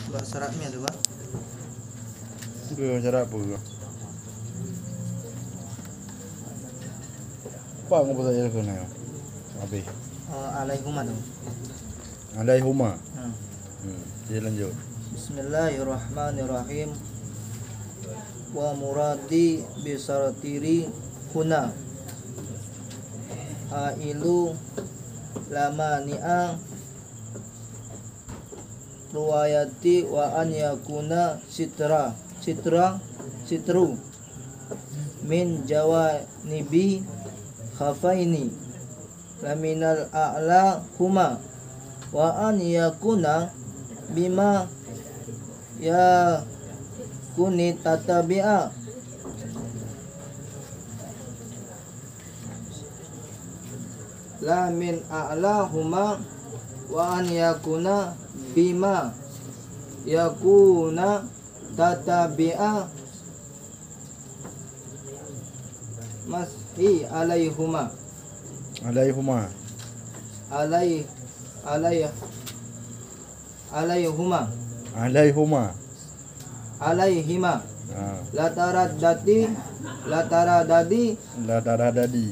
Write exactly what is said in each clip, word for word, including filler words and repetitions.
Bak syarat mi ada, Bang? Ke syarat apa ke? Apa ngapa tak jalan kena? Habis. Oh, alaihuma tu. Alaihuma. Hmm. Hmm. Dia lanjut. Bismillahirrahmanirrahim. Wa muradi bisartiri huna. Ailu lamani'a riwayati wa an yakuna sitra, sitra, sitru min jawanibi khafaini laminal a'la huma wa an yakuna bima yakuni tatabi'a la min a'la huma wa an yakuna bima yakuna tatabi'a mashi alaihuma. Alaihuma. Alai-, alai-, alaihuma. Alaihuma. Alaihima. Ha. Lataraddadi, lataradadi. Lataradadi.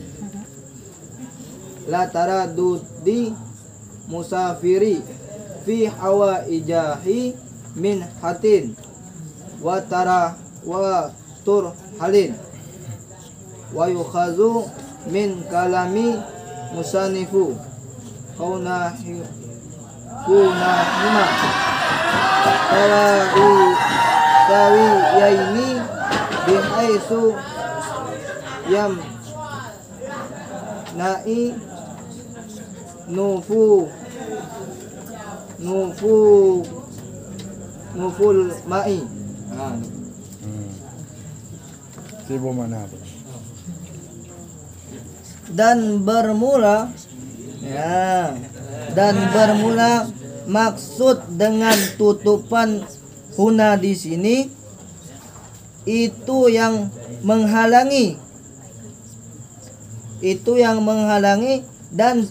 Lataradudi musafiri fi hawaijahi min hatin wa tara-, wa turhalin. Wa yukhazu min kalami musanifu kaunahi-, kunahima tawi-, tawiyaini bihaisu yam na'i nufu, nufu, nuful ma'i. Ha. Hmm. Sibu mana apa? Dan bermula, ya, dan bermula maksud dengan tutupan huna di sini itu yang menghalangi, itu yang menghalangi dan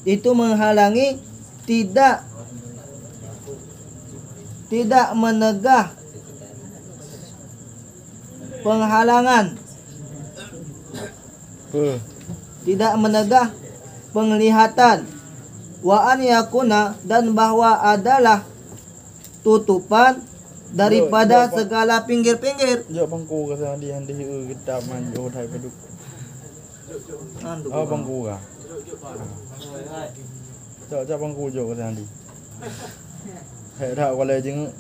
itu menghalangi tidak, tidak menegah penghalangan, Pe. tidak menegah penglihatan, wa an yakuna, dan bahwa adalah tutupan daripada Jok, jok, Bang. segala pinggir-pinggir. Jok bangku ka sana di, di, eh, kita manjur hai beduk. Ah, bangku ka. Jok, jok bangku jok ka sana di. Hai dah walai jeng.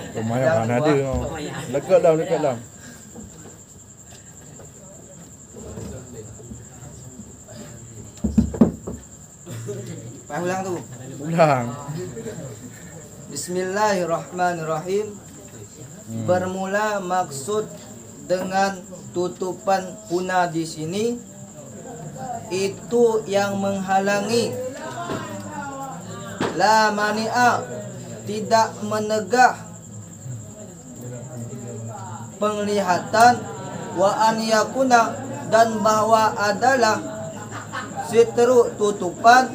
Pemain mana ada? Dekat dah, dekat dah. Payah ulang tu. Ulang. Bismillahirrahmanirrahim. Hmm. Bermula maksud dengan tutupan huna di sini itu yang menghalangi, la mani'a, tidak menegah penglihatan, wa an yakuna, dan bahwa adalah sitru tutupan,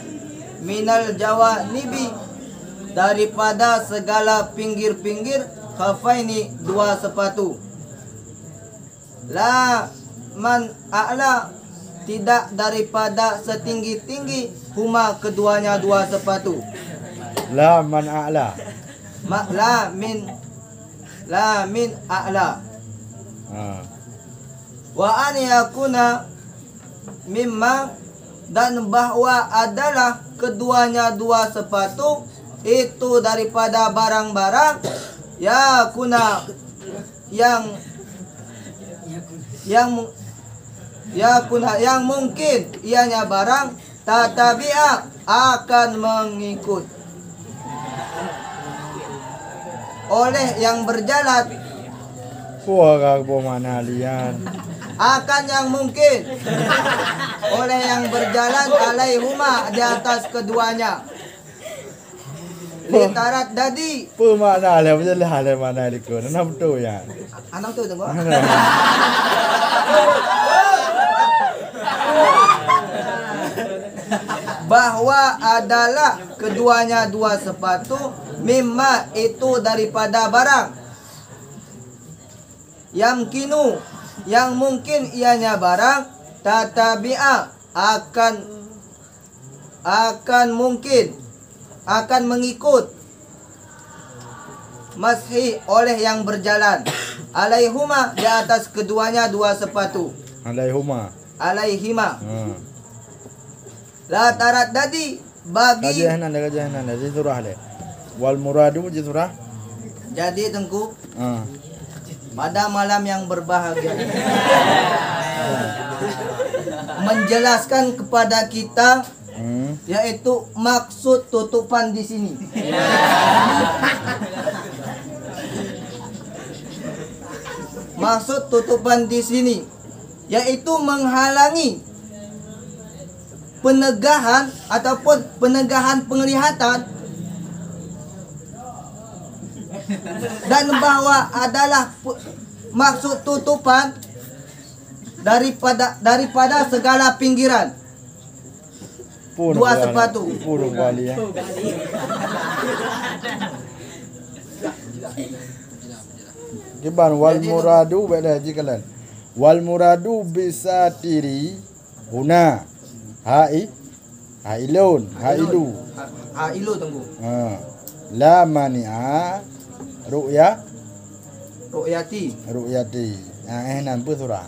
minal jawanibi, daripada segala pinggir-pinggir, khafaini, dua sepatu. La man a'la, tidak daripada setinggi-tinggi huma keduanya dua sepatu. La man a'la. Ma-, la min, la min a'la. Ha. Wa an yakuna mimma, dan bahwa adalah keduanya dua sepatu itu daripada barang-barang yakuna yang, yang mu-, yakuna, yang mungkin ianya barang tatabi'a, akan mengikut oleh yang berjalan. Wah, ka boh mana lian. Akan yang mungkin oleh yang berjalan alaihuma, di atas keduanya. Tarat dadi. Peue makna lé, peujeulaih lé makna likot. Hana beutôi nyan. Hana beutôi, Teungku. Bahwa adalah keduanya dua sepatu, mimma itu daripada barang. Yamkinu, yang mungkin ianya barang, tatabi'a, akan, akan mungkin, akan mengikut, mashi, oleh yang berjalan, alaihuma, di atas keduanya dua sepatu. Alaihuma. Alaihima. Hmm. La taraddadi, bagi. Ka jeuet nan, ka jeuet nan, jeuet surah lé. Wal muradu jeuet surah. Jadi, Teungku, Ah. pada malam yang berbahagia ini, menjelaskan kepada kita, Hmm. yaitu maksud tutupan di sini. Maksud tutupan di sini, yaitu menghalangi penegahan ataupun penegahan penglihatan, dan bahwa adalah pu-, maksud tutupan daripada, daripada segala pinggiran. Pun dua sepatu. Pun kali, ya. Kiban wal muradu, beda ji kalian. Wal muradu bisatiri huna. Hai, hailun, hailu. Ha, hailu, Teungku. Ha. La mani'a ru'ya. Ru'yati. Ru'yati. Ha, eh, nan peue surah?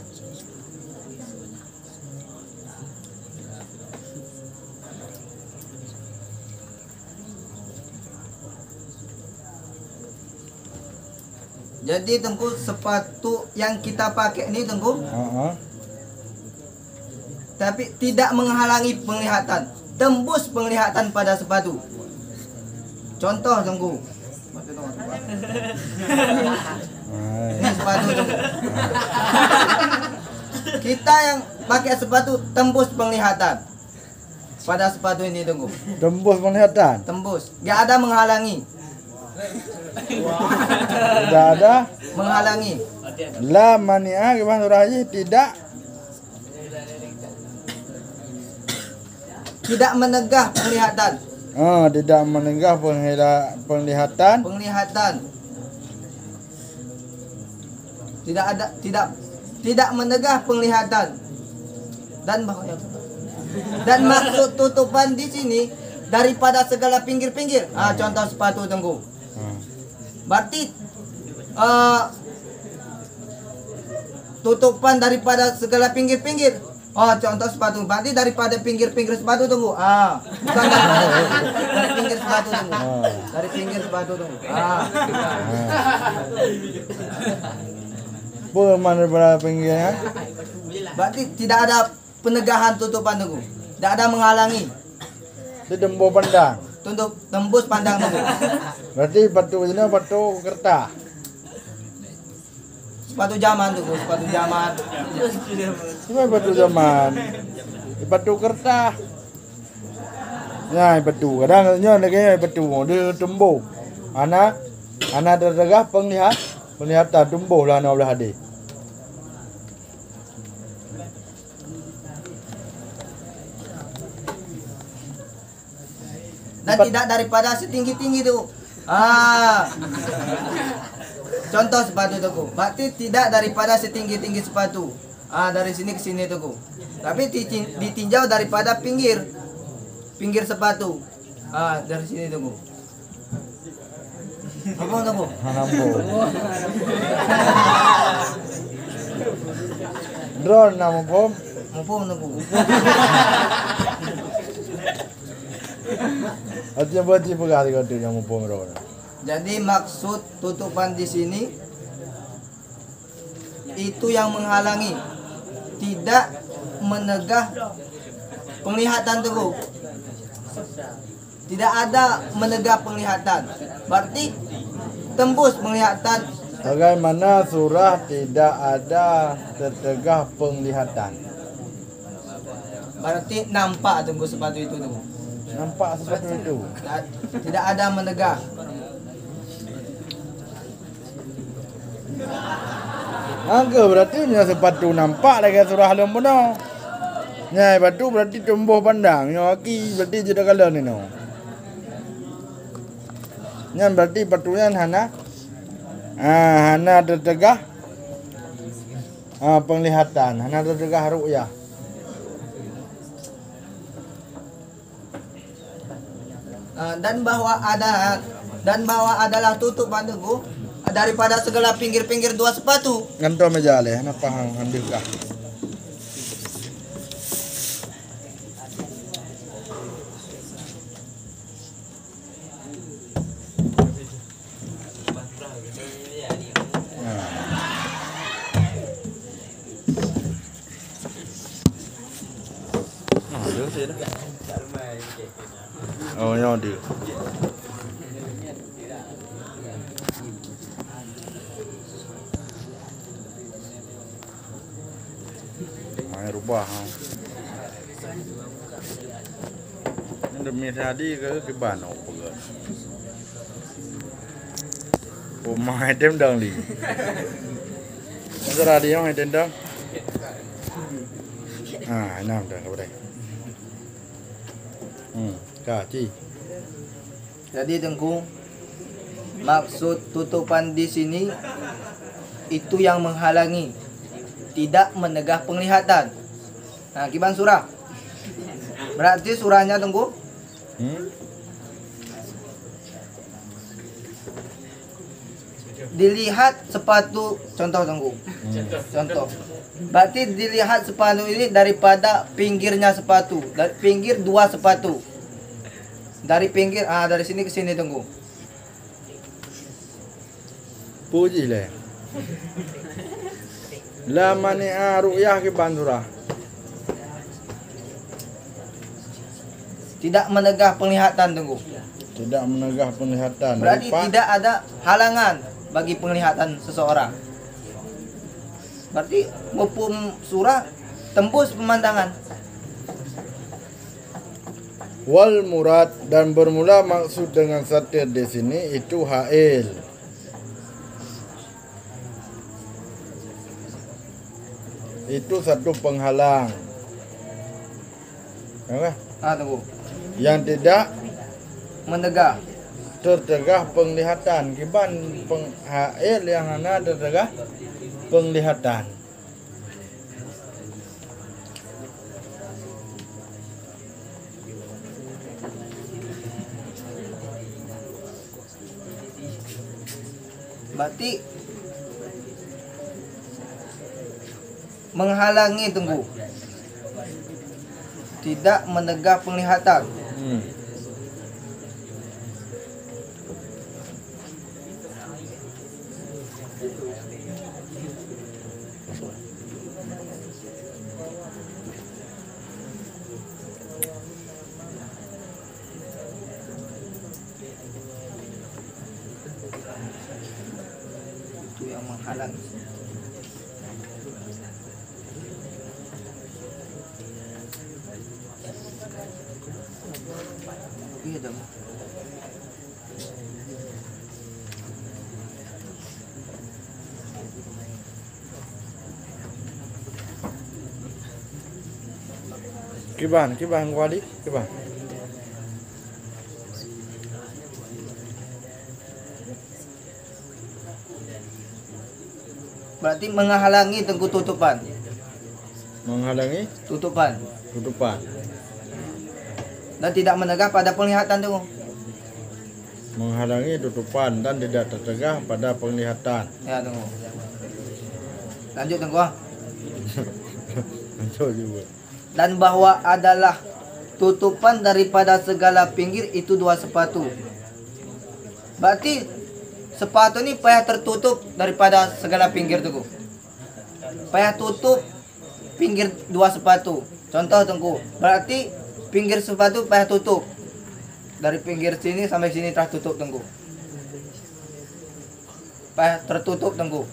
Jadi, Teungku, sepatu yang kita pakai ni, Teungku, Heeh. tapi tidak menghalangi penglihatan, tembus penglihatan pada sepatu. Contoh, Teungku. Ini sepatu, Teungku. Kita yang pakai sepatu tembus penglihatan. Pada sepatu ini, Teungku. Tembus penglihatan? Tembus. Nggak ada menghalangi. Tidak ada? Menghalangi. La mani'a, gimana surah ini? Tidak. Tidak menegah penglihatan. Ah, tidak menegah penghila-, penglihatan. Penglihatan. Tidak ada, tidak, tidak menegah penglihatan. Dan bahwa, dan maksud tutupan di sini daripada segala pinggir-pinggir. Ah, contoh sepatu, Teungku. Hmm. Berarti, eh, tutupan daripada segala pinggir-pinggir. Oh, contoh sepatu. Berarti daripada pinggir-pinggir sepatu, Teungku. Ah, bukan dari, dari pinggir sepatu, Teungku. Ah. Dari pinggir sepatu, Teungku. Ah. Ah. Peue makna daripada pinggirnya? Berarti tidak ada penegahan tutupan, Teungku. Tidak ada menghalangi. Itu tembus pandang. Tutup, tembus pandang, Teungku. Berarti sepatu ini sepatu kertas. Sepatu zaman, Teungku, sepatu zaman. Cuma sepatu zaman. Sepatu kertas. Nah, sepatu. Kadang nyoe lagèe nyoe sepatu. Dia tembus. Hana, hana teutegah penglihat-, penglihatan, tembus lah aneuk blah hadé. Dan tidak daripada setinggi-tinggi tu. Ah. Contoh sepatu, Teungku. Berarti tidak daripada setinggi-tinggi sepatu. Ah, dari sini ke sini, Teungku. Tapi di-, ditinjau daripada pinggir. Pinggir sepatu. Ah, dari sini, Teungku. Apa, Teungku? Hana muphom. Droeneuh na muphom? Muphom, Teungku. Artinya berarti peugah tiga tu nyang muphom droeneuh. Jadi, maksud tutupan di sini, itu yang menghalangi, tidak menegah penglihatan, Teungku. Tidak ada menegah penglihatan. Berarti tembus penglihatan. Bagaimana surah tidak ada teutegah penglihatan? Berarti nampak, Teungku, sepatu itu, Teungku. Nampak sepatu itu. Tidak ada menegah. Maka berarti meunyoe sepatu nampak lagèe surah lôn bunoe. Nyan sepatu berarti tumbuh pandang. Nyoe aki berarti jeuet kalon inoe. Nyan berarti sepatu nyan hana, ah, hana teutegah, ah, penglihatan, hana teutegah ru'yah. Ah, dan bahwa ada, dan bahwa adalah tutupan teungku daripada segala pinggir-pinggir dua sepatu. Ngantor meja leh, hana paham, hana deuh kah. Oh, nyoe dia. Mai rubah, ha. Ini demi tadi ke kiban, oh, peugah. Oh, mai tem dong li. Masa radio yang tem dong. Ah, enam dah, kau dah. Hmm, ka, ci. Jadi, Teungku, maksud tutupan di sini itu yang menghalangi, tidak menegah penglihatan. Nah, kiban surah. Berarti surahnya, Teungku? Hmm? Dilihat sepatu, contoh, Teungku. Hmm. Contoh. Berarti dilihat sepatu ini daripada pinggirnya sepatu, dari pinggir dua sepatu. Dari pinggir, ah, dari sini ke sini, Teungku. Puji leh. La mani'a ru'yah kiban surah. Tidak menegah penglihatan, Teungku. Tidak menegah penglihatan. Berarti tidak ada halangan bagi penglihatan seseorang. Berarti muphom surah tembus pemandangan. Wal murad, dan bermula maksud dengan satir di sini itu hail. Itu satu penghalang. Apa? Ah, Teungku. Yang tidak menegah. Tertegah penglihatan. Kiban peng-, hail yang hana tertegah penglihatan. Berarti menghalangi, Teungku. Tidak menegah penglihatan. Hmm. Itu yang menghalangi. Iya dong. Kiban, kiban, Wali, kiban. Berarti menghalangi, Teungku, tutupan. Menghalangi? Tutupan. Tutupan. Dan tidak menegah pada penglihatan, Teungku. Menghalangi tutupan dan tidak tertegah pada penglihatan. Ya, Teungku. Lanjut, Teungku, ah. Lanjut juga. Dan bahwa adalah tutupan daripada segala pinggir itu dua sepatu. Berarti sepatu ni payah tertutup daripada segala pinggir, Teungku. Payah tutup pinggir dua sepatu. Contoh, Teungku. Berarti pinggir sepatu payah tutup. Dari pinggir sini sampai sini tertutup, Teungku. Payah tertutup, Teungku.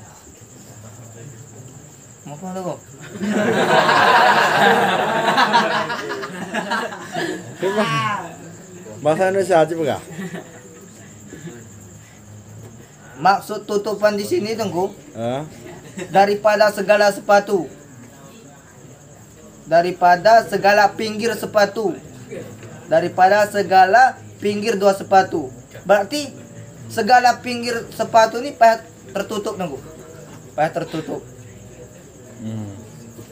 Mau apa, Teungku? Kiban. Bahasa Indonesia aja pegang. Maksud tutupan di sini, Teungku, ah, daripada segala sepatu. Daripada segala pinggir sepatu. Daripada segala pinggir dua sepatu. Berarti segala pinggir sepatu ni payah tertutup, Teungku. Payah tertutup. Hmm.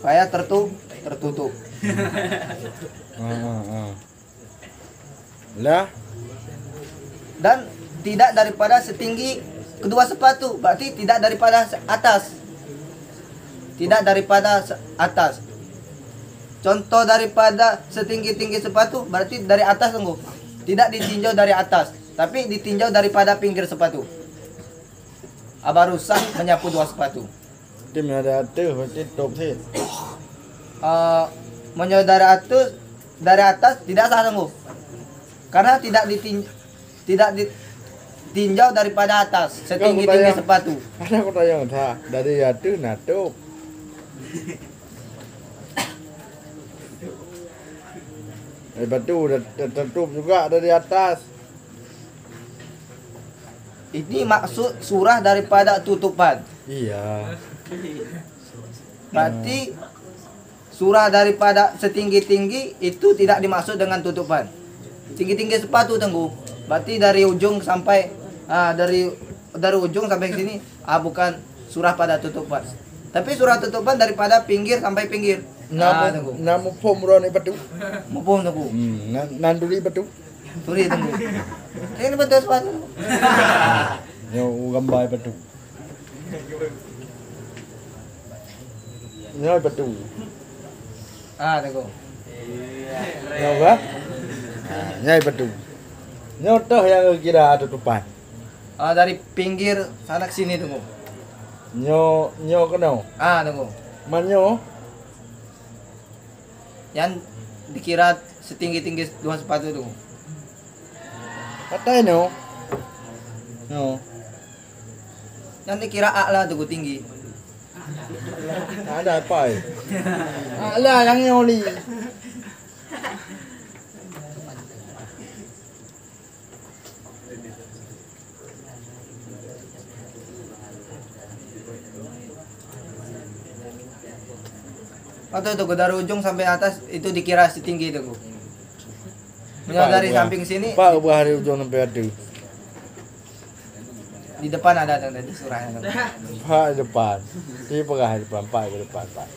Payah tertu-, tertutup. Ah, ah, ah. Lah. Dan tidak daripada setinggi kedua sepatu, berarti tidak daripada se-, atas. Tidak daripada se-, atas. Contoh daripada setinggi-tinggi sepatu, berarti dari atas, Teungku. Tidak ditinjau dari atas, tapi ditinjau daripada pinggir sepatu. Abarusan menyapu dua sepatu. Tim yang ada atas, berarti top sih. Ah, meunyoe dari atas, dari atas tidak sah, Teungku. Karena tidak ditin-, tidak ditinjau daripada atas, setinggi-tinggi sepatu. Kan aku tanya, kan aku tanya, dari atas na top. Eh, sepatu dah ter-, tertutup juga dari atas. Ini maksud surah daripada tutupan. Iya. Berarti surah daripada setinggi-tinggi itu tidak dimaksud dengan tutupan. Tinggi-tinggi sepatu, Teungku. Berarti dari ujung sampai, ah, dari, dari ujung sampai ke sini, ah, bukan surah pada tutupan. Tapi surah tutupan daripada pinggir sampai pinggir. Ah, Teungku. Namu phom rone sepatu. Muphom, Teungku. Hmm, nan, nan duri sepatu. Turi, Teungku. Ini betul sepatu. Nyoe gambar sepatu. Nyoe sepatu. Ah, Teungku. Nyoe apa? Ah, nyoe sepatu. Nyoe toh nyang kira tutupan. Ah, dari pinggir sana ke sini, Teungku. Nyoe, nyoe keunoe. Ah, Teungku. Man nyoe? Nyan dikira setinggi-tinggi dua sepatu, Teungku. Katai nyoe. Nyoe. Nyan dikira a'la, Teungku, tinggi. Ada apa, eh? A'la nyang nyoe li. Atau itu dari ujung sampai atas itu dikira setinggi itu, Bu. Meunyoe dari samping sini, Pak, ubah dari ujung sampai atas. Di depan ada, ada di surahnya, Pak. Pak, di depan. Di peugah di depan, Pak, di depan, Pak.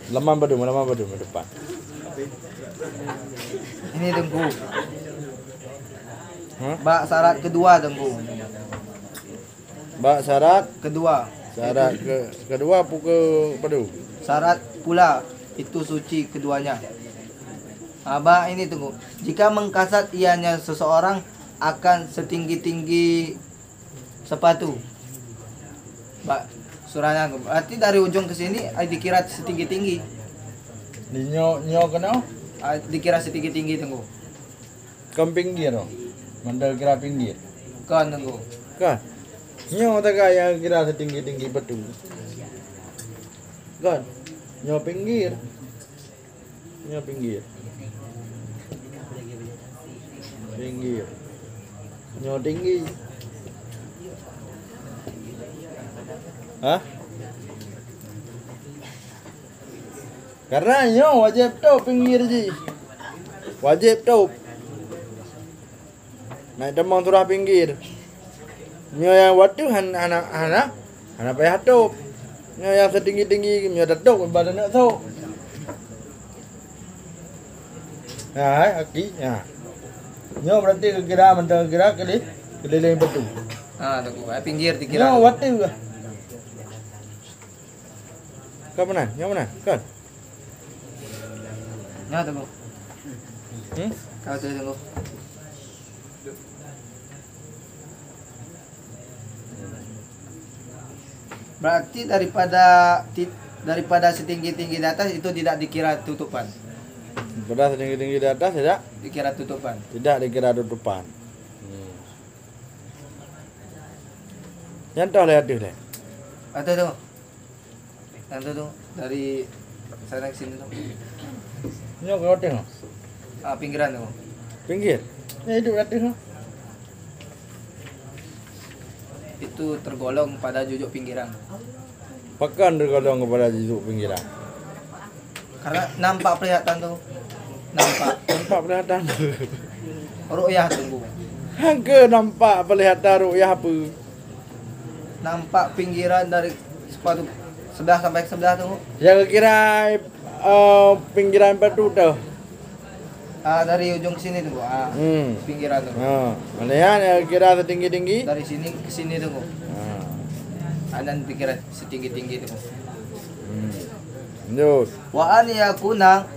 Laman padum, laman padum di depan. Ini, Teungku. Hah? Bak syarat kedua, Teungku. Bak syarat? Kedua. Syarat ke-, kedua pukul padum? Syarat pula itu suci keduanya. Ah, bak ini, Teungku. Jika mengkasat ianya seseorang akan setinggi-tinggi sepatu. Bak surah nyan, berarti dari ujung ke sini, ai, dikira setinggi-tinggi. Di nyoe, nyoe keunoe? Ai, dikira setinggi-tinggi, Teungku. Kon pinggir, oh. Mandal kira pinggir. Kon, Teungku. Kon. Nyoe taga nyang kira setinggi-tinggi sepatu. Kon. Nyoe pinggir. Nyoe pinggir. Pinggir. Nyoe tinggi. Hah? Karena nyoe wajéb top pinggir jih. Wajéb top. Nak tamong surah pinggir. Nyoe nyang watèe han-, hana, hana, hana payah top. Nyoe nyang setinggi-tinggi, nyoe tatop ibarat neuk sok. Nah, hai, aki, nah. Nyoe berarti kira, mantong kira keli-, keliling sepatu. Ah, Teungku, ai, pinggir dikira. Nyoe watèe. Ka meunan, nyang meunan, kan? Nyoe, Teungku. Hmm? Ka beutôi, Teungku. Berarti daripada ti-, daripada setinggi-tinggi di atas itu tidak dikira tutupan. Daripada setinggi-tinggi di atas tidak? Dikira tutupan. Tidak dikira tutupan. Hmm. Nyang toh lé ateueh lé. Ateueh tu. Yang tu, tu, dari sana ke sini tu. Nyoe ke hotel, no? Ah, pinggiran tu. Pinggir. Ya, hidup kat tu. Itu tergolong pada jujok pinggiran. Pakon tergolong kepada jujok pinggiran? Karena nampak penglihatan tu. Nampak. Nampak penglihatan. Ru'yah tunggu. Hangke nampak penglihatan ru'yah apa? Nampak pinggiran dari sepatu sebelah sampai ke sebelah tu. Yang kira, eh, pinggiran sepatu tu. Ah, dari ujung ke sini tu, ah. Hmm. Pinggiran tu. Ha. Mana yang kira setinggi-tinggi? Dari sini ke sini tu. Ha. Ah, dan dikira setinggi-tinggi tu. Hmm. Lanjut. Wa an yakuna,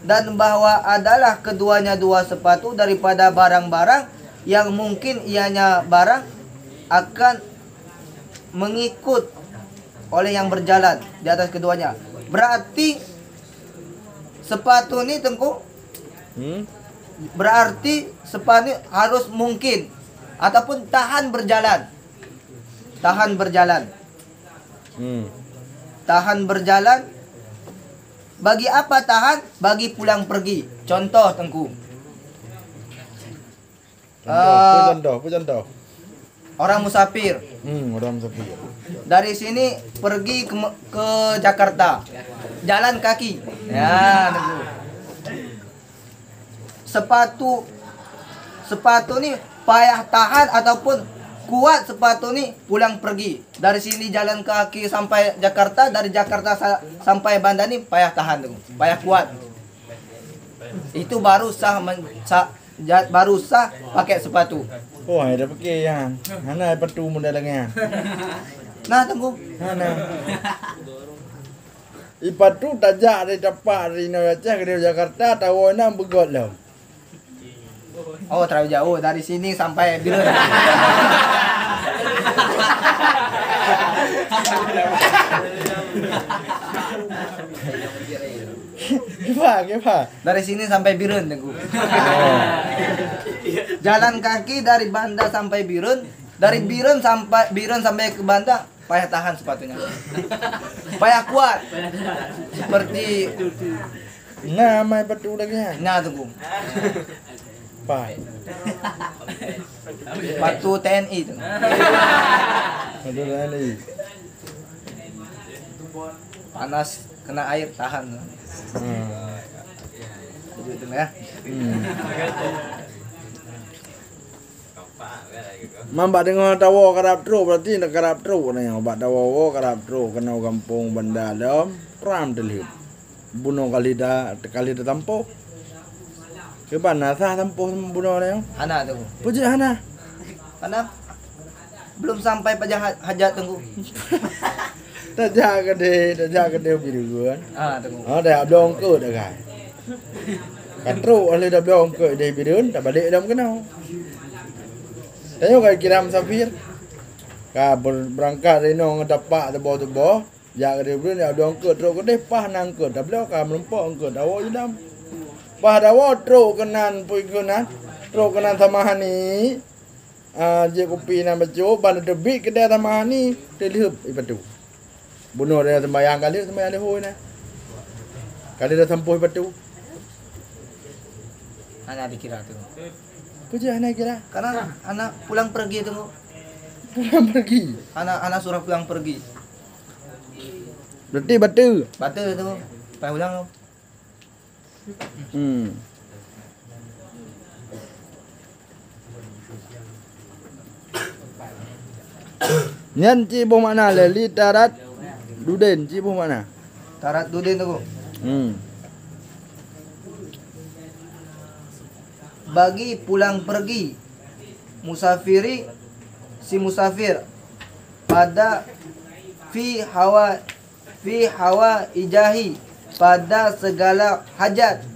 dan bahwa adalah keduanya dua sepatu daripada barang-barang yang mungkin ianya barang akan mengikut oleh yang berjalan di atas keduanya. Berarti sepatu ni, Teungku, Hmm? Berarti sepatu ni harus mungkin ataupun tahan berjalan. Tahan berjalan. Hmm. Tahan berjalan. Bagi apa tahan? Bagi pulang pergi. Contoh, Teungku. Contoh, apa Eh, contoh? Apa contoh? Orang musafir. Hmm, orang musafir. Dari sini pergi ke, ke Jakarta. Jalan kaki. Ya, Teungku. Sepatu, sepatu ni payah tahan ataupun kuat sepatu ni pulang pergi. Dari sini jalan kaki sampai Jakarta, dari Jakarta sa-, sampai Banda ni payah tahan tu, payah kuat. Itu baru sah men-, sa-, ja-, baru sah pakai sepatu. Oh, hai dah pakai yang. Hana sepatu model lagèe nyan. Nah, Teungku. Hana. Ipatu tajak dari tapak dari Inong Aceh ke Jakarta, tawoe na beugöt lom. Oh, terlalu jauh dari sini sampai Bireuen. Kifa, kifa. Dari sini sampai Bireuen, Teungku. Oh. Jalan kaki dari Banda sampai Bireuen, dari Bireuen sampai, Bireuen sampai ke Banda, payah tahan sepatunya. Payah kuat. Seperti Nah, mai sepatu lagi, ya? Nah, Teungku. Pai. Sepatu T N I tu. Sepatu T N I. Panas kena air tahan. Hmm. Sejuk tu ya. Hmm. Man bak deungoe tawoe karab trok, berarti na karab trok na nyoe. Bak tawoe-woe karab trok keunoe gampông Banda lom, pram teulheueh. Bunoe kali da, kali da tampôh. Kiban na sah tampôh bunoe na nyoe? Hana, Teungku. Peue jeuet hana? Hana. Belum sampai paja ha-, hajat, Teungku. Tajak keudeh, tajak keudeh Bireuen. Ah, Teungku. Ah, dah bloe eungkôt dah, kan. Ka trok lheueh dah bloe eungkôt di Bireuen, tabalek lom keunoe. Tanyoe ka kira musafir. Ka ber-, beurangkat inoe ngon tapak teuboh-teuboh, jak keudeh Bireuen, jak bloe eungkôt trok keudeh, paih na eungkôt tabloe, ka meurumpok eungkôt tawoe ju lom. Paih tawoe trok keunan, pui keunan, trok keunan Samahani. Ah, jeuet kupi nan bacut, ban teubiet keudè Samahani, teulheueh ipatu. Bunoe dah sembahyang kali, sembahyang leuhô na. Kali dah sampôh ipatu. Hana dikira tu. Peue jeuet hana dikira? Karena anak pulang pergi tu. Pulang pergi? Anak, anak surah pulang pergi. Berarti bateue? Bateue tu. Pai ulang tu. Hmm. Nyan cit boh makna lé, li taraddudin, cit boh makna. Taraddudin tu. Hmm. Bagi pulang pergi, musafiri, si musafir, pada fi hawa fi hawaijahi, pada segala hajat,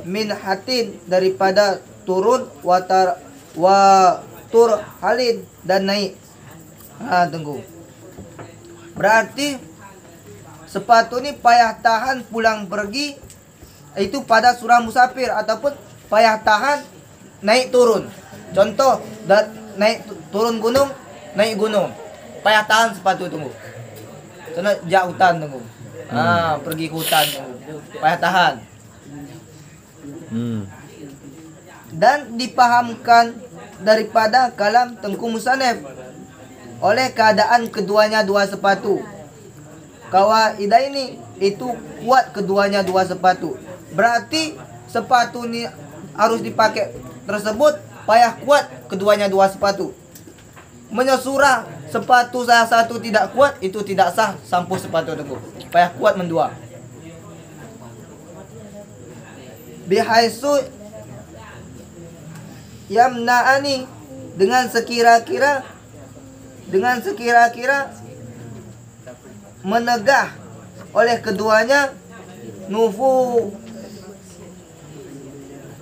min hatin, daripada turun, wa tar-, wa turhalin, dan naik. Ha, Teungku. Berarti sepatu ni payah tahan pulang pergi itu pada surah musafir ataupun payah tahan naik turun. Contoh, da-, naik tu-, turun gunung, naik gunung. Payah tahan sepatu, Teungku. Contoh, jak hutan, Teungku. Hmm. Ha, pergi ke hutan, Teungku. Payah tahan. Hmm. Dan dipahamkan daripada kalam Teungku Musanef oleh keadaan keduanya dua sepatu. Kawaidaini, itu kuat keduanya dua sepatu. Berarti sepatu ni harus dipakai tersebut payah kuat keduanya dua sepatu. Meunyoe surah sepatu salah satu tidak kuat, itu tidak sah sampoh sepatu teungku. Payah kuat mandua. Bihaitsu yamna'ani, dengan sekira-kira, dengan sekira-kira menegah oleh keduanya nufu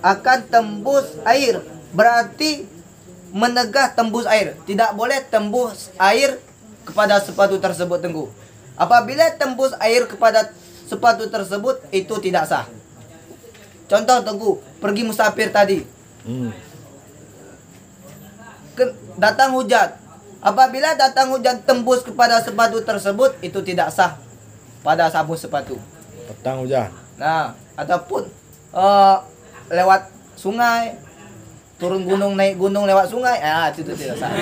akan tembus air. Berarti menegah tembus air. Tidak boleh tembus air kepada sepatu tersebut, Teungku. Apabila tembus air kepada sepatu tersebut, itu tidak sah. Contoh, Teungku, pergi musafir tadi. Hmm. Ke, datang hujan. Apabila datang hujan tembus kepada sepatu tersebut, itu tidak sah pada saboh sepatu. Datang hujan. Nah, ataupun, eh, lewat sungai, turun gunung, naik gunung lewat sungai, ah, itu, itu tidak sah.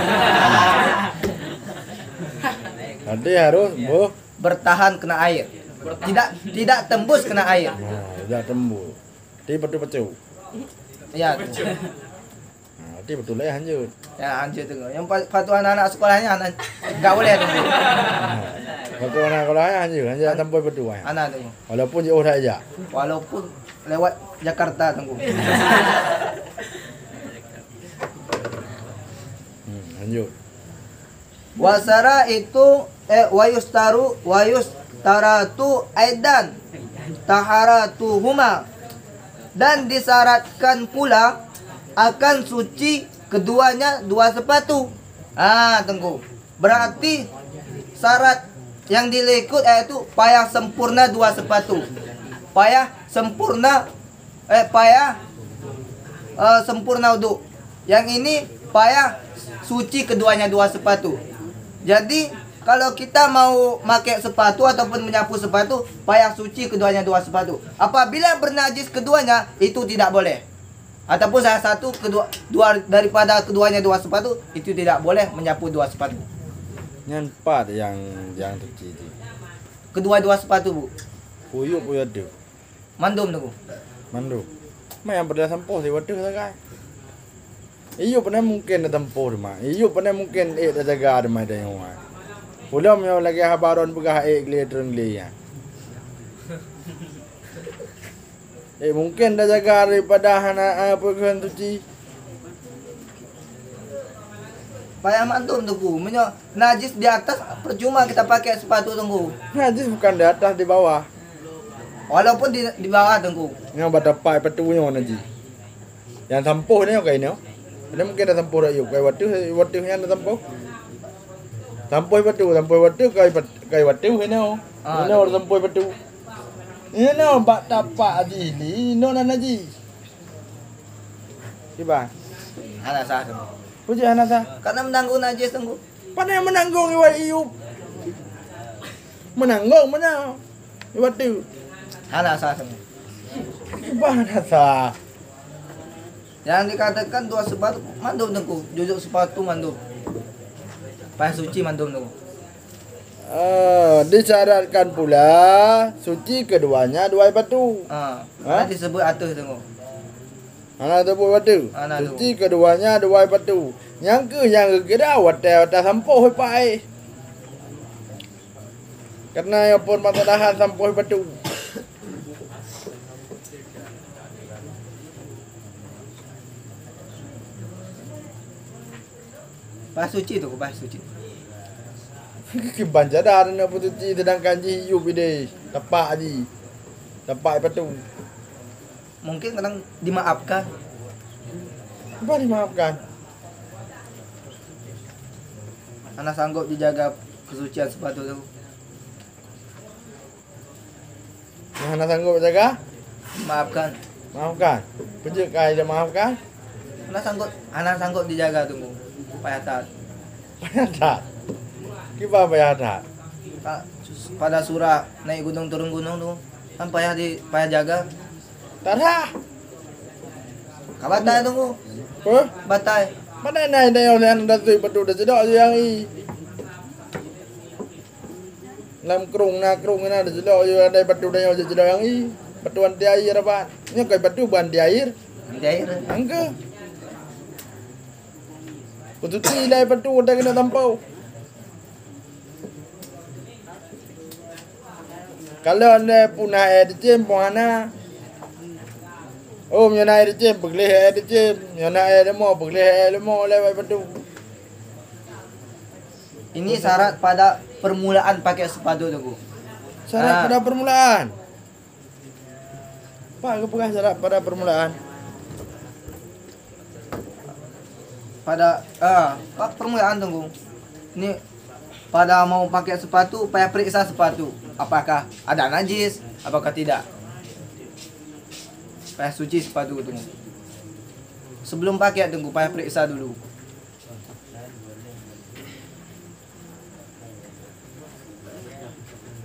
Tadi harus, ya, boh. Bertahan kena air. Tidak, tidak tembus kena air. Nah, tidak tembus. Tapi betul-betul. Ya, tu. Nah, tapi betul lah ya, lanjut. Ya, lanjut tu. Yang pa-, patu anak-anak sekolah ni, anak, enggak boleh tu. Nah, betul anak sekolah ya, lanjut. Lanjut sampai betul ya. Anak tu. Walaupun jauh tak aja. Walaupun lewat Jakarta, Teungku. Hmm, lanjut. Wasara itu, eh, wayustaru, wayustaratu aidan taharatuhuma. Dan disyaratkan pula akan suci keduanya dua sepatu. Ah, Teungku. Berarti syarat yang dilikut yaitu payah sempurna dua sepatu. Payah sempurna, eh, payah, eh, sempurna uduk. Yang ini payah suci keduanya dua sepatu. Jadi, kalau kita mau pakai sepatu ataupun menyapu sepatu, payah suci keduanya dua sepatu. Apabila bernajis keduanya, itu tidak boleh. Ataupun salah satu kedua, dua daripada keduanya dua sepatu, itu tidak boleh menyapu dua sepatu. Nyan pat yang, yang suci tu. Kedua-dua sepatu, Bu. Kuyup, kuyup tu. Mandum tu. Mandum. Mai yang pernah sampoh si waduh sagai. Iyo pernah mungkin dah tempoh tu mah. Iyo pernah mungkin eh dah jaga tu mah dah nyawa. Pulang yang lagi habaron peugah eh gele turun gele ya. Eh, mungkin dah jaga daripada hana, eh, perkeuhan suci. Payah mandum, Teungku. Meunyoe najis di atas, percuma kita pakai sepatu, Teungku. Najis bukan di atas, di bawah. Walaupun di, di bawah, Teungku. Nyoe bak tapak patu nyoe najis. Nyang sampoh nyoe kai nyoe. Ini mungkin dah sampoh dah yuk. Kai waduh, waduh nyan dah sampoh. Sampoh patu, sampoh waduh, kai pat-, kai waduh nyoe. Ah, nyoe sampoh patu. Inoe bak tapak jih li, inoe na najis. Kiban? Hana sah tu. Peue jih hana sah? Karena menanggung najis, Teungku. Pane menanggung iwat iyup. Menanggung mana? Iwat tu. Hana sah tu. Kiban hana sah? Yang dikatakan dua sepatu mandum, Teungku. Jujur sepatu mandum. Payah suci mandum, Teungku. Ah, disyaratkan pula suci keduanya dua batu. Ha, ha? Disebut ateuh tu. Hana teupeu batu. Hana tu. Suci keduanya dua batu. Nyang keuh nyang geukira watèe-watèe sampoh ipak eh. Karena nyan phon masa dahan sampoh batu. Bah suci tu, bah suci. Kiban cara aneuk peusuci, sedangkan jih yub ideh, tapak jih. Tapak ipatu. Mungkin kadang dimaafkan. Apa dimaafkan? Hana sanggup dijaga kesucian sepatu tu. Nyang hana sanggup jaga? Maafkan. Maafkan. Peue jeuet ka lheueh maafkan? Hana sanggup, hana sanggup dijaga tu, Bu. Payah that. Payah that. Kiban payah that? Pa-, pada surah naik gunung turun gunung tu, kan payah di, payah jaga. Tarah. Ka batai teungku. Hah? Batai. Mana na idéh nyan dah tui batu dah sedok je nyang i. Lam krung na krung na dah sedok je ada batu dah nyang sedok nyang i. Batu anti air apa? Nyoe kai batu bukan anti air. Anti air. Angka. Kututi ilai batu dah kena tampau. Kalau anda pun na air cem pun hana. Oh, meunyoe na air cem, peugleh air cem. Meunyoe na air leumo, peugleh air leumo lewat batu. Ini syarat pada permulaan pakai sepatu teungku. Syarat Ah. pada permulaan. Pak geupeugah syarat pada permulaan. Pada ah, pa- permulaan teungku. Ni pada mau pakai sepatu, payah periksa sepatu. Apakah ada najis, apakah tidak? Payah suci sepatu teungku. Sebelum pakai teungku, payah periksa dulu.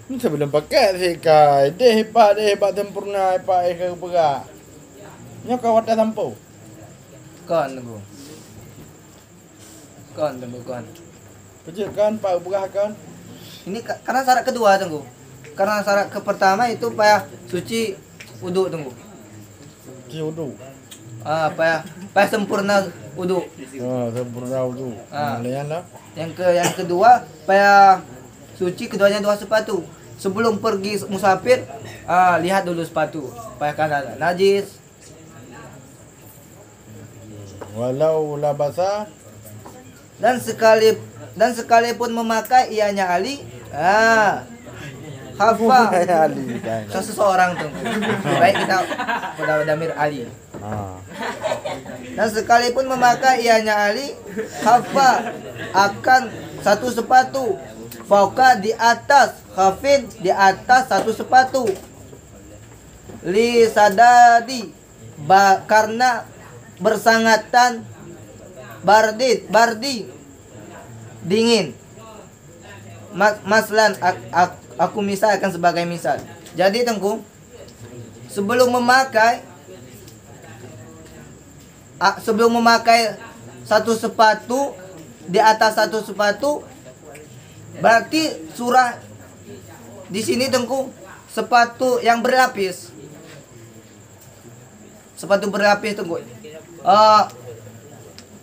Ni sebelum pakai si kai deh ipak deh ipak sempurna ipak eh ke peugah. Nyoe ka watèe sampo. Kon teungku. Kon teungku kon. Peujeuet kon pak peugah kon. Ini ka- karena syarat kedua teungku. Karena syarat ke pertama itu payah suci uduk teungku. Suci uduk. Ah, payah payah sempurna uduk. Ah, sempurna uduk. Ah. Layan lah. Yang ke yang kedua payah suci keduanya dua sepatu. Sebelum pergi musafir, ah, lihat dulu sepatu. Payah kan ada najis. Walau labasa. Dan sekali dan sekalipun memakai ianya Ali, ah, khafa. Ali kan. Seseorang tu. Baik kita pada damir Ali. Ha. Dan sekalipun memakai ianya Ali, khafa akan satu sepatu, fauqa di atas, khafin di atas satu sepatu. Li sadadi ba, karena bersangatan bardi, bardi dingin. Ma- maslan ak- ak- aku misalkan sebagai misal. Jadi teungku, sebelum memakai a- sebelum memakai satu sepatu di atas satu sepatu, berarti surah di sini teungku sepatu yang berlapis. Sepatu berlapis teungku. Eh,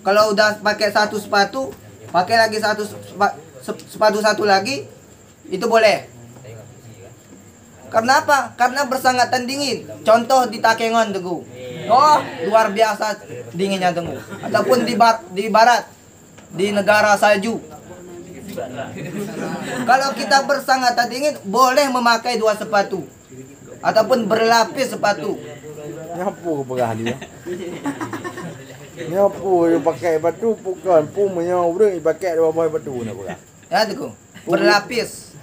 kalau udah pakai satu sepatu, pakai lagi satu sepa- sep- sepatu satu lagi, itu boleh. Karena apa? Karena bersangatan dingin. Contoh di Takengon teungku. Oh, luar biasa dinginnya teungku. Ataupun di bar- di barat, di negara salju. Kalau kita bersangatan dingin, boleh memakai dua sepatu ataupun berlapis sepatu. Nyapu peugah dia. Nyapu pakai batu bukan pun meunyoe ureuëng pakai dua boh batu nak peugah. Ya teungku. Berlapis.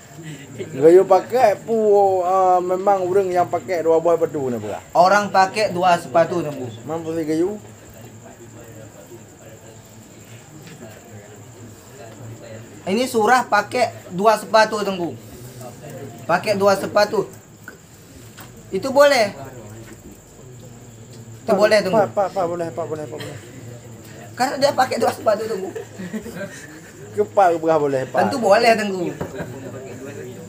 Gayu pakai pu uh, memang ureuëng yang pakai dua boh batu nak peugah. Orang pakai dua sepatu teungku. Mampu si gayu. Ini surah pakai dua sepatu teungku. Pakai dua sepatu. Itu boleh. Itu boleh teungku. Pak, pak, pak boleh, pak boleh, pak boleh. Karena dia pakai dua sepatu teungku. Kepak berah boleh pak. Tentu boleh teungku.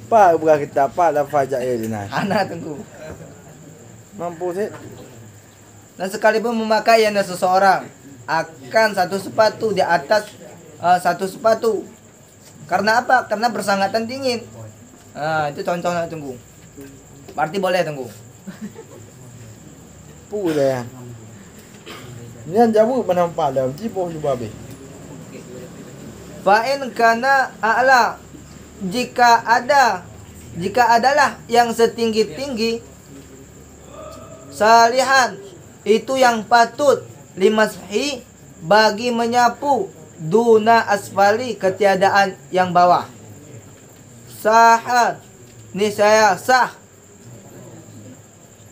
Pak berah kita pak dah fajak ya dinas. Anak teungku. Mampu sih. Dan sekalipun memakai ianya seseorang akan satu sepatu di atas uh, satu sepatu. Karena apa? Karena bersangatan dingin. Ah, itu contohnya teungku. Berarti boleh teungku. Pula ya. Nyan jawab mana empat dah. Jiboh juga habis. Fa'in kana a'la, jika ada, jika adalah yang setinggi-tinggi, salihan, itu yang patut, limashi, bagi menyapu, duna asfali, ketiadaan yang bawah. Sahad, niscaya sah,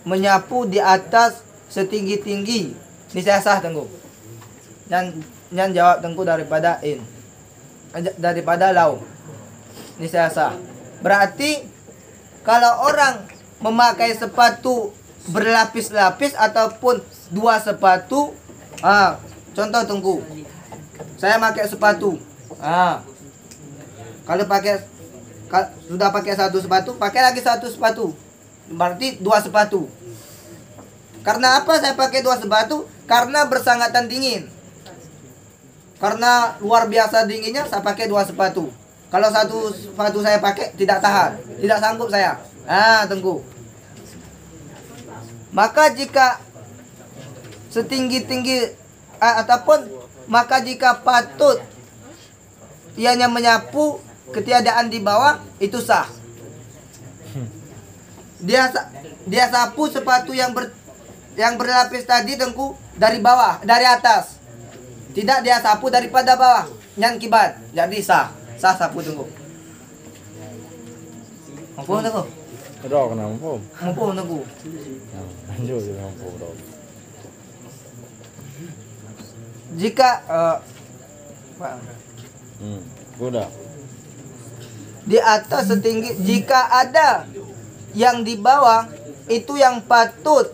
menyapu di atas setinggi-tinggi, niscaya sah teungku. Nyan nyan jawab teungku daripada in. Daripada lau. Niscaya sah. Berarti kalau orang memakai sepatu berlapis-lapis ataupun dua sepatu. Ha, contoh Teungku, saya pakai sepatu. Ha, kalau pakai, ka- sudah pakai satu sepatu, pakai lagi satu sepatu. Berarti dua sepatu. Karena apa saya pakai dua sepatu? Karena bersangatan dingin. Karena luar biasa dinginnya, saya pakai dua sepatu. Kalau satu sepatu saya pakai, tidak tahan, tidak sanggup saya. Ah, Teungku. Maka jika setinggi-tinggi, ah, ataupun maka jika patut ianya menyapu ketiadaan di bawah, itu sah. Dia sa- dia sapu sepatu yang ber- yang berlapis tadi, Teungku, dari bawah, dari atas. Tidak dia sapu daripada bawah. Nyan kiban. Jadi sah. Sah sapu Teungku. Muphom Teungku? Ada kena muphom. Muphom Teungku. Nah, lanjut je muphom dah. Jika, eh, Hmm. Udah. Di atas setinggi, jika ada yang di bawah, itu yang patut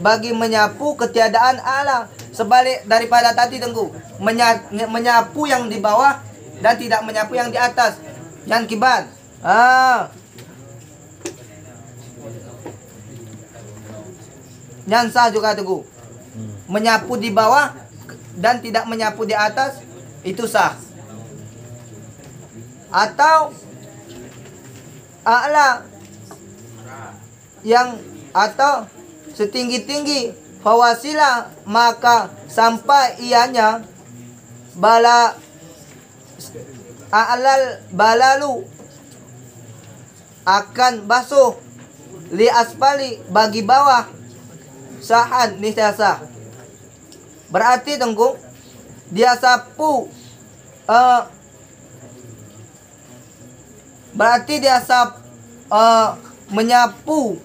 bagi menyapu ketiadaan a'la. Sebalik daripada tadi, Teungku. Menya- menyapu yang di bawah dan tidak menyapu yang di atas. Nyan kiban. Ah. Nyan sah juga, Teungku. Hmm. Menyapu di bawah dan tidak menyapu di atas, itu sah. Atau a'la yang, atau setinggi-tinggi, fawasila, maka sampai ianya bala a'lal balalu akan basuh, li asfali, bagi bawah, sahan, niscaya sah. Berarti, Teungku, dia sapu, eh, berarti dia sap- eh, menyapu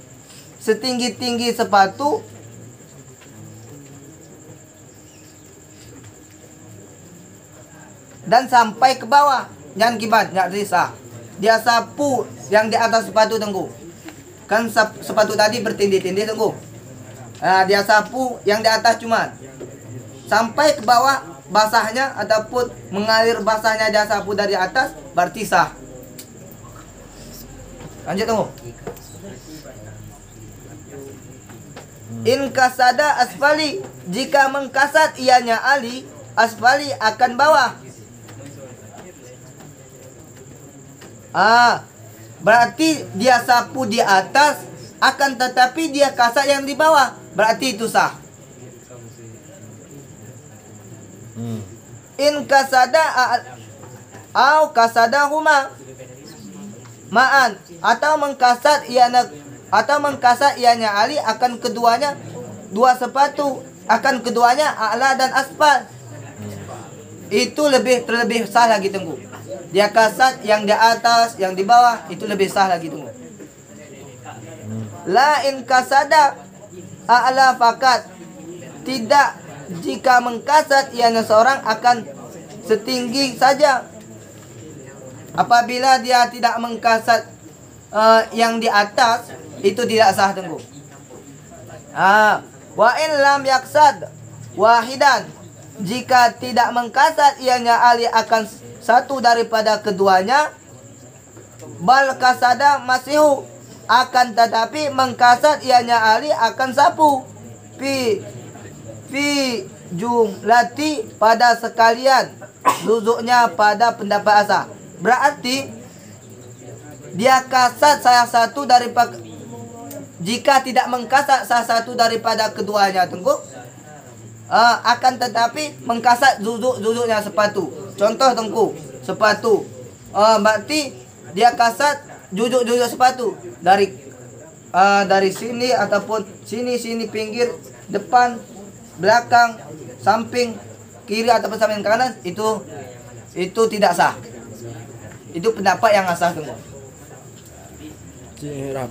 setinggi-tinggi sepatu dan sampai ke bawah. Nyan kiban, nyak sah. Dia sapu yang di atas sepatu, Teungku. Kan sep- sepatu tadi bertindih-tindih, Teungku. Ah, dia sapu yang di atas cuman sampai ke bawah basahnya ataupun mengalir basahnya dia sapu dari atas, berarti sah. Lanjut, Teungku. In kasada asfali, jika mengkasat ianya ali, asfali, akan bawah. Ah, berarti dia sapu di atas, akan tetapi dia kasat yang di bawah. Berarti itu sah. Hmm. In kasada a- au kasada huma ma'an, atau mengkasat ianya, atau mengkasat ianya ali akan keduanya dua sepatu, akan keduanya a'la dan asfal. Itu lebih, terlebih sah lagi, Teungku. Dia kasat yang di atas, yang di bawah, itu lebih sah lagi, Teungku. La in kasada a'la fakat. Tidak, jika mengkasat ianya seorang akan setinggi saja. Apabila dia tidak mengkasat, eh, yang di atas, itu tidak sah, Teungku. Ah, wa in lam yaksad wahidan. Jika tidak mengkasat ianya ali akan satu daripada keduanya, bal kasada masihu, akan tetapi mengkasat ianya ali akan sapu. Fi, fi jumlati, pada sekalian, zuzuknya pada pendapat asah. Berarti dia kasat salah satu daripada, jika tidak mengkasat salah satu daripada keduanya, Teungku, eh, akan tetapi mengkasat zuzuk-zuzuknya sepatu. Contoh, Teungku, sepatu. Eh, berarti dia kasat juzuk-juzuk sepatu dari, ah, dari sini ataupun sini, sini, pinggir, depan, belakang, samping, kiri ataupun samping kanan, itu, itu tidak sah. Itu pendapat yang asah, Teungku. Cik Rab.